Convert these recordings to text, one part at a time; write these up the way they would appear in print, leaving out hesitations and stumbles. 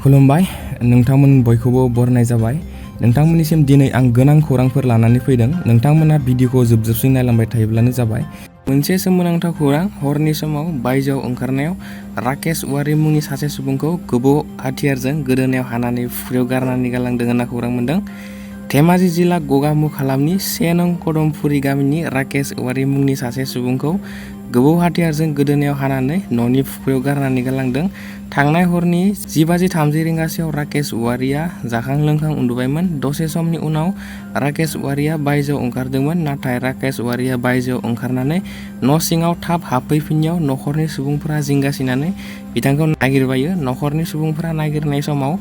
खुलुमबाय नोंथांमोन बयखौबो बरनाय जाबाय। नोंथांमोननिसिम दिनै आं गोनां खौरांफोर लानानै फैदों। नोंथांमोना भिडिअखौ जोबसिम नायलांबाय थायोब्लानो जाबाय। मोनसे सोमोनांथाव खौरां, हरनि समाव बायजोआव ओंखारनायाव राकेश औवारी मुंनि सासे सुबुंखौ गोबौ हाथियारजों गोदोनायाव हानानै फुख्रियाव गारनानै गालांदों होनना खौरां मोनदों। धेमाजि जिल्ला गगामुख हालामनि 1 नं कदमफुरि गामिनि राकेश औवारी मुंनि सासे सुबुंखौ गोबौ हाथियारजों गोदोनायाव हानानै न'नि फुख्रियाव गारनानै गालांदों। थांनाय हरनि 10:30 रिंगासोआव राकेश औवारीया जाखां लोंखां उन्दुबायमोन। दसे समनि उनाव राकेश औवारीया बायजोआव ओंखारदोंमोन, नाथाय राकेश औवारीया बायजोआव ओंखारनानै न' सिङाव थाब हाबफैफिननायाव न'खरनि सुबुंफोरा जिंगासिनानै बिथांखौ नागिरबायो। न'खरनि सुबुंफोरा नागिरनाय समाव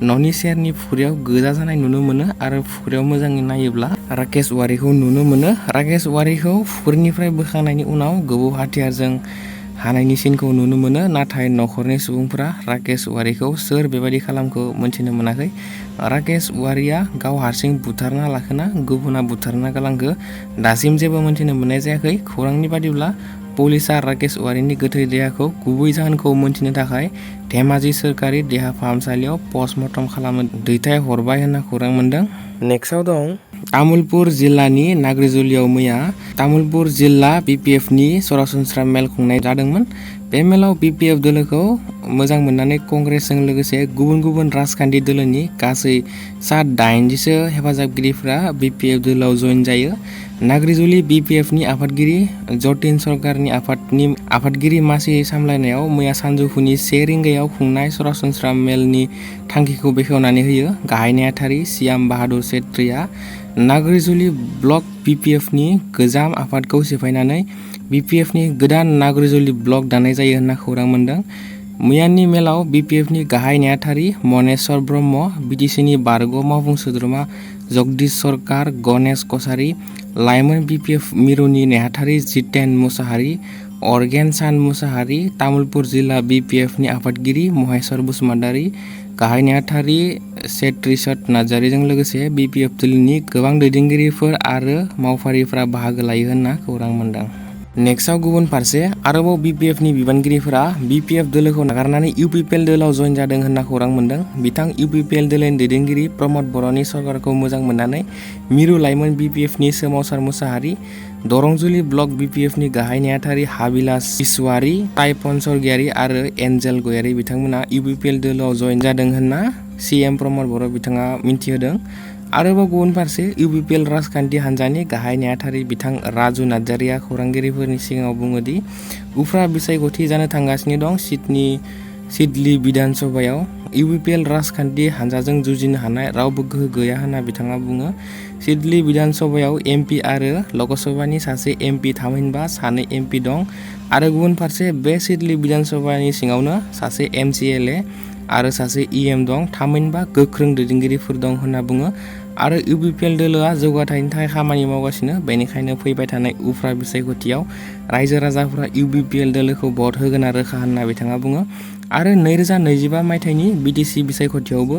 न'नि सेरनि फुख्रियाव गोजा जानाय नुनो मोनो आरो फुख्रियाव मोजाङै नायोब्ला राकेश औवारीखौ नुनो मोनो। राकेश औवारीखौ फुख्रिनिफ्राय बोखांनायनि उनाव गोबौ हाथियारजों हानायनि सिनखौ नुनो मोनो, नाथाय न'खरनि सुबुंफोरा राकेश औवारीखौ सोर बेबायदि खालामखो मोनथिनो मोनाखै। राकेश औवारीया गाव हारसिं बुथारना लाखोना गुबुना बुथारना गालांखो दासिम जेबो मोनथिनो मोननाय जायाखै। खौरांनि बादिब्ला पुलिसआ राकेश औवारीनि गोथै देहाखौ गुबै जाहोनखौ मोनथिनो थाखाय धेमाजि सोरखारि देहा फाहामसालियाव पस्टमर्टम खालामनो दैथायहरबाय होनना खौरां मोनदों। नेक्स्टआव दं तामुलपुर जिल्लानि नाग्रिजुलियाव मैया तामुलपुर जिल्ला BPFनि सरासनस्रा मेल खुंनाय जादोंमोन। बे मेलाव BPF दोलोखौ मोजां मोननानै कंग्रेसजों लोगोसे गुबुन गुबुन राजखान्थि दोलोनि गासै सा-80सो हेफाजाबगिरिफोरा BPF दोलोआव जइन जायो। नाग्रिजुलि BPFनि आफादगिरि जतिन सरकारनि आफादगिरि मासि सामलायनायाव मैया सानजौफुनि 1 रिंगायाव खुंनाय सरासनस्रा मेलनि थांखिखौ बेखेवनानै होयो। गाहाय नेहाथारि श्याम बाहादुर छेत्रीआ नाग्रिजुलि ब्लक BPFनि गोजाम आफादखौ सिफायनानै BPFनि गोदान नाग्रिजुलि ब्लक दानाय जायो होनना खौरां मोनदों। मैयानि मेलाव BPFनि गाहाय नेहाथारि मनेश्वर ब्रह्म, BTCनि बारग' मावफुं सोद्रोमा जगदीश सरकार, गणेश कछारी, लाइमोन BPF मिरुनि नेहाथारि जितेन मुसाहारि, अर्गेन सान मुसाहारि, तामुलपुर जिल्ला BPFनि आफादगिरि महेश्वर बसुमतारी, गाहाय नेहाथारि सेत्रिचद नार्जारिजों लोगोसे BPF दोलोनि गोबां दैदेनगिरिफोर आरो मावफारिफोरा बाहागो लायो होनना खौरां मोनदों। नेक्स्टआव गुबुन फारसे आरोबाव BPFनि बिबानगिरिफोरा BPF दोलोखौ नागारनानै UPPL दोलोआव जइन जादों होनना खौरां मोनदों। बिथां UPPL दोलोनि दैदेनगिरि प्रमद बर'नि सरकारखौ मोजां मोननानै मिरु लाइमोन BPFनि सोमावसार मुसाहारि, दरंजुलि ब्लक BPFनि गाहाय नेहाथारि हाबिलास इसवारी, टाइपन सरगियारि आरो एन्जेल गयारि बिथांमोना UPPL दोलोआव जइन जादों होनना CM प्रमद बर' बिथाङा मिन्थिहोदों। आरोबाव गुबुन फारसे UPPL राजखान्थि हान्जानि गाहाय नेहाथारि बिथां राजु नार्जारिया खौरांगिरिफोरनि सिगाङाव बुङोदि उफ्रा बिसायख'थि जानो थांगासिनो दं। सिडली बिधान सभायाव UPPL राजखान्थि हान्जाजों जुजिनो हानाय रावबो गोहो गैया होनना बिथाङा बुङो। सिडली बिधान सभायाव MP आरो लकसभानि सासे MP थामहिनबा 2 MP दं आरो गुबुन फारसे बे सिडली बिधान सभानि सिङावनो सासे MCLA आरो सासे EM दं, थामहिनबा गोख्रों दैदेनगिरिफोर दं होनना बुङो। आरो UPPL दोलोआ जौगाथायनि थाखाय खामानि मावगासिनो, बेनिखायनो फैबाय थानाय उफ्रा बिसायख'थियाव रायजो राजाफोरा UPPL दोलोखौ भट होगोना रोखा होनना बिथाङा बुङो। आरो 2025 मायथाइनि BTC बिसायख'थियावबो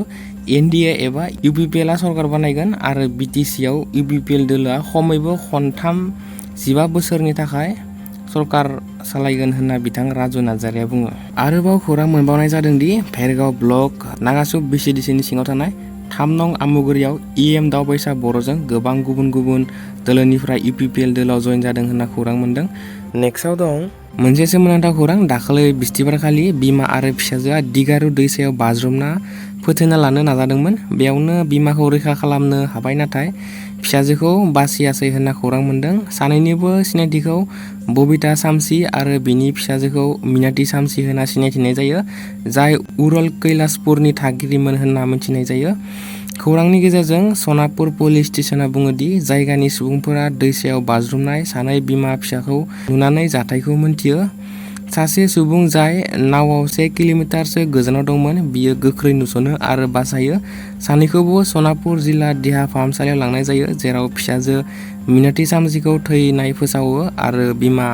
NDA एबा UPPLआ सरकार बानायगोन आरो BTCआव UPPL दोलोआ खमैबो खनथाम 15 बोसोरनि थाखाय सरकार सालायगोन होनना बिथां राजु नार्जारिया बुङो। आरोबाव खौरां मोनबावनाय जादों दि भेरगाव ब्लक नागासुब BCDCनि सिङाव थानाय 3 नं आमुगुरियाव EM दावबायसा बर'जों गोबां गुबुन गुबुन दोलोनिफ्राय UPPL दोलोआव जइन जादों होनना खौरां मोनदों। नेक्स्टआव दं मोनसे सोमोनांथाव खौरां। दाखालै बिस्थिबारखालि बिमा आरो फिसाजोआ दिगारु दैसायाव बाज्रुमना फोथैना लानो नाजादोंमोन। बेयावनो बिमाखौ रैखा खालामनो हाबाय, नाथाय फिसाजोखौ बासियासै होनना खौरां मोनदों। सानैनिबो सिनायथिखौ बबिता सामसि आरो बिनि फिसाजोखौ मिनाति सामसि होनना सिनायथिनाय जायो, जाय उरल कैलासपुरनि थागिरिमोन होनना मिथिनाय जायो। खौरांनि गेजेरजों सनापुर पुलिस स्टेशना बुङोदि जायगानि सुबुंफोरा दैसायाव बाज्रुमनाय सानै बिमा फिसाखौ नुनानै जाथायखौ मोनथियो। सासे सुबुं जाय नावआव 1 किल'मिटारसो गोजानाव दंमोन, बियो गोख्रै नुसनो आरो बासायो। सानैखौबो सनापुर जिल्ला देहा फाहामसालियाव लांनाय जायो, जेराव फिसाजो मिनाति सामसिखौ थैनाय फोसावो आरो बिमा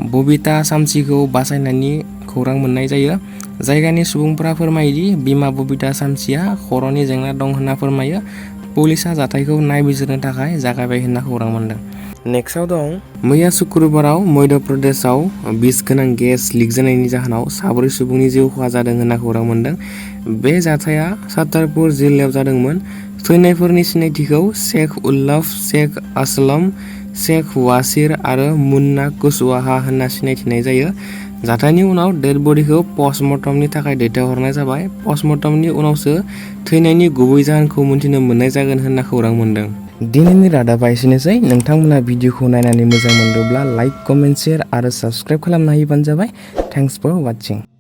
बबिता सामसिखौ बासायनायनि खौरां मोननाय जायो। जायगानि सुबुंफोरा फोरमायोदि बिमा बबिता सामसिया खर'नि जेंना दं होनना फोरमायो। पुलिसआ जाथायखौ नायबिजिरनो थाखाय जागायबाय होनना खौरां मोनदों। नेक्स्टआव दं मैया शुक्रबाराव मध्य प्रदेशआव बिस गोनां गेस लिक जानायनि जाहोनाव 4 सुबुंनि जिउ खहा जादों होनना खौरां मोनदों। बे जाथाया छतरपुर जिल्लायाव जादोंमोन। थैनायफोरनि सिनायथिखौ शेख उल्लाफ, शेख असलम, शेख वासिर आरो मुन्ना कुशवाहा होनना सिनायथिनाय जायो। जाथायनि उनाव डेड बडिखौ पस्टमर्टमनि थाखाय दैथायहरनाय जाबाय। पस्टमर्टमनि उनावसो थैनायनि गुबै जाहोनखौ मिन्थिनो मोननाय जागोन होनना खौरां मोनदों। दिनैनि रादाबा एसेनोसै। नोंथांमोना भिडिअखौ नायनानै मोजां मोनदोंब्ला लाइक, कमेन्ट, शेयार आरो साबस्क्राइब खालामना होबानो जाबाय। Thanks for वाचिं।